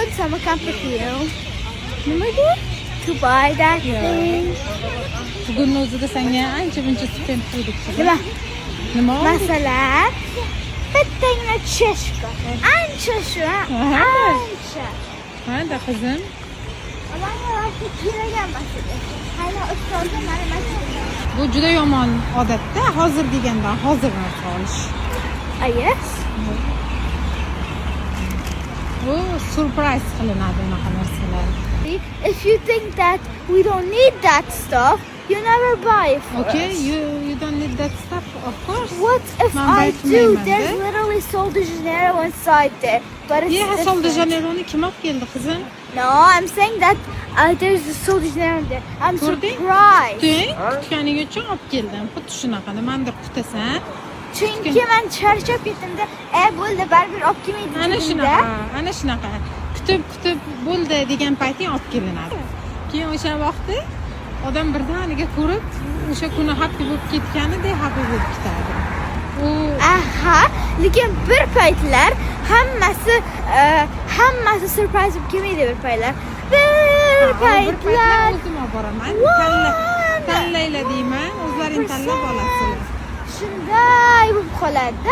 good summer camp with you Nimaga? To buy that Yeah. thing. Bugunni o'zida senga ancha muncha spend qildik. Nima? Nima oldik? Masalan, bittagina чашка. Ancha shu, Aha. ancha. Ha-da, qizim. Manga вообще kerak emas edi. Hali ustozim mani mashina. Bu juda yomon odatda, hozir degandan hozir narsa olish. Ah, yes? Bu surprise qilinadi unaqa narsalar. If you think that we don't need that stuff, you never buy it for Okay, us. you don't need that stuff, of course. What if Man I buy do? qilmayman-da. There's literally Sol de Janeiro inside there, but it's Yeah, Sol de different. Janeironi kim olib keldi, qizim? No, I'm saying that there's a Sol de Janeiro there. I'm Ko'rding? surprised. Kutding, kutganing uchun olib keldim. Xuddi shunaqa, nimadir kutasan. Chunki man charchab ketdimda, e bo'ldi, baribir olib kelmaydi Ana dedimda. shunaqa, ana shunaqa. Kutib, kutib bo'ldi degan payting olib kelinadi. Keyin o'sha vaqtda odam birdaniga ko'rib, o'sha kuni happy bo'lib ketganidek happy bo'lib ketadi. U Aha, lekin bir paytlar hammasi surprise bo'lib kelmaydi bir paytlar. Bir Ha, bir paytlar paytlar o'zim olib boraman. One Tanla, tanlanglar deyman, o'zlaring tanlab olasizlar. Shunday bo'lib qoladi.